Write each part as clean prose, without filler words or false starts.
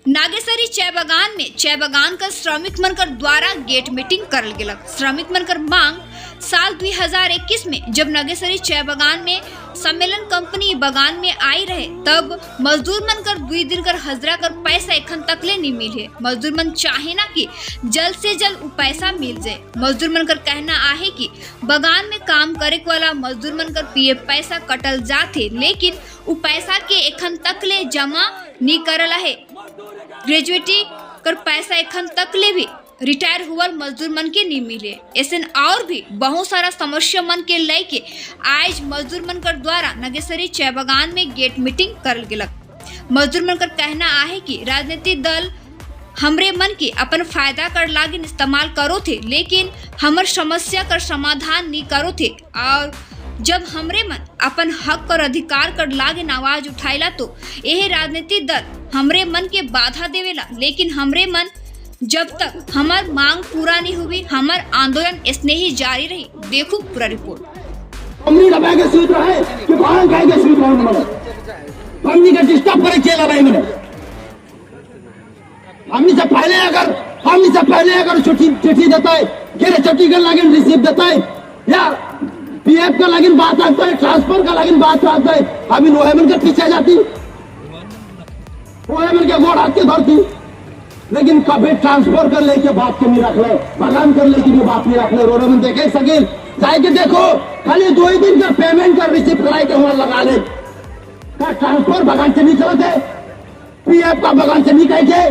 नागेसरी चाय बगान में चाय बगान का श्रमिक मन कर द्वारा गेट मीटिंग करल गेलक। श्रमिक मन कर मांग साल 2021 में जब नागेसरी चाय बगान में सम्मेलन कंपनी बगान में आई रहे, तब मजदूर मन कर 2 दिन कर हजरा कर पैसा एखन तक ले नहीं मिले। मजदूर मन चाहे ना कि जल्द से जल्द उ पैसा मिल जाए। मजदूर मन कर कहना आहे कि बगान में काम करे वाला मजदूर मन कर पीएफ पैसा कटल जाथे, लेकिन उ पैसा के एखन तक ले जमा नहीं करल है। ग्रेजुएटी कर पैसा एखन तक ले भी रिटायर हुआ मजदूर मन के नहीं मिले। ऐसे और भी बहुत सारा समस्या मन के लेके आज मजदूर मन कर द्वारा नगेसरी चाय बगान में गेट मीटिंग करल गेलक। मजदूर मन कर कहना आहे कि राजनीतिक दल हमरे मन के अपन फायदा कर लागिन इस्तेमाल करो थे, लेकिन हमर समस्या कर समाधान नहीं करो थे और जब हमरे मन अपन हक और अधिकार कर लागिन आवाज उठाइला, तो यही राजनीतिक दल हमरे मन के बाधा देवेला। लेकिन हमरे मन जब तक हमार मांग पूरा नहीं हुई, हमार आंदोलन इसने ही जारी रही। देखो पूरा रिपोर्ट। हमनी दबा के सूत रहे कि भांग खाए के सूत रहे? मने हमनी के डिस्टर्ब करे चला रहे। मने हमनी से पहले अगर चिट्ठी चिट्ठी देता है, ग्रेच्युटी का लागिन रिसीव देता है या पीएफ का लागिन बात आता है, ट्रांसफर का लागिन बात आता है, हम लोहे मन के पीछे जाती, लोहे मन के गोड़ हाथ के धरती, लेकिन कभी ट्रांसफर कर लेके बात के नहीं रख ले, बगान कर लेके भी बात नहीं रख ले। रोने में देखे सकील जाए के देखो, खाली 2 ही दिन का पेमेंट का रिसीव कराए के वहां लगा ले का ट्रांसफर बगान से नहीं चलते, पीएफ का बगान से नहीं कहे के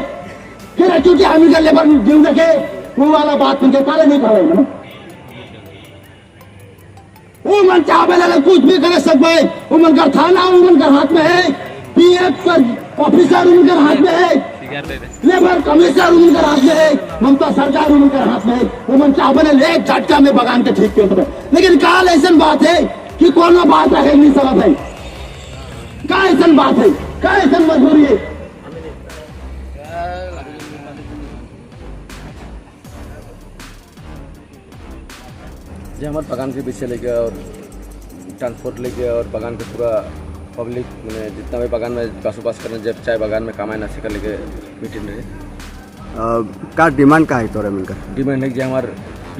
फिर चूंकि हम का लेबर ड्यू रखे, वो वाला बात उनके काले नहीं कर रहे। वो मन चाहे कुछ भी करे सकते। वो मन का थाना उनका हाथ में है, पीएफ का ऑफिसर उनके हाथ में है, लेबर कमिश्नर उनके हाथ में है, ममता सरकार उनके हाथ में है। वो मन चाह बने एक झटका में बगान के ठीक कर, लेकिन काल ऐसा बात है कि कोनो बात रखे नहीं सकत है। का ऐसा बात है? का ऐसा मजबूरी है? जे हमारे बगान के पीछे लेके और ट्रांसपोर्ट लेके और बगान के पूरा पब्लिक, मैंने जितना भी बगान में बसोबास करने, जब चाय बगान में कमाए ना कर लेके मीटिंग रहे। का डिमांड का है तोरे मिलकर? डिमांड है कि हमारे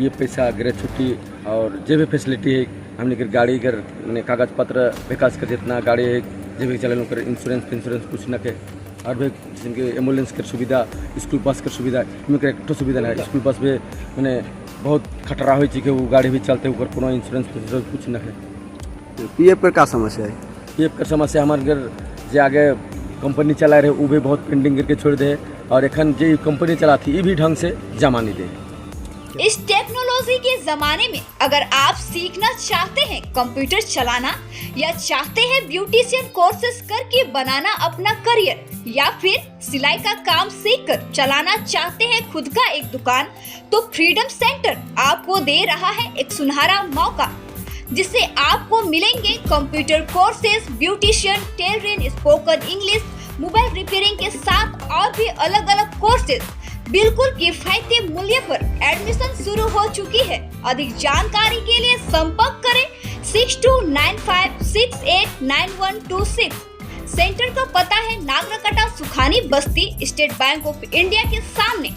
ये पैसा, ग्रेचुटी और जो भी फैसिलिटी है, हमने के गाड़ी कर मैंने कागज पत्र विकास कर, जितना गाड़ी है जो भी चले कर, इंश्योरेंस इंश्योरेंस कुछ न के और भी जिनके एम्बुलेंस के सुविधा, स्कूल बस के सुविधा, इनके एक सुविधा नहीं। स्कूल बस भी मैंने बहुत खतरा हो कि वो गाड़ी भी चलते, ऊपर कोनो इंश्योरेंस इंश्योरेंस कुछ न है। पीएफ पर का समस्या है? पीएफ का समस्या, हमारे घर जे आगे कंपनी चला रहे, वो भी बहुत पेंडिंग करके छोड़ दे और एखन जे कंपनी चलाती, ये भी ढंग से जमा नहीं दे। इस टेक्नोलॉजी के जमाने में अगर आप सीखना चाहते हैं कंप्यूटर चलाना या चाहते हैं ब्यूटिशियन कोर्सेज करके बनाना अपना करियर या फिर सिलाई का काम सीखकर चलाना चाहते हैं खुद का एक दुकान, तो फ्रीडम सेंटर आपको दे रहा है एक सुनहरा मौका, जिससे आपको मिलेंगे computer courses, beautician, tailoring, spoken English, mobile repairing के साथ और भी अलग अलग कोर्सेज बिल्कुल किफायती मूल्य पर। एडमिशन शुरू हो चुकी है। अधिक जानकारी के लिए संपर्क करें 6295689126। सेंटर का पता है नागरकटा, सुखानी बस्ती, स्टेट बैंक ऑफ इंडिया के सामने।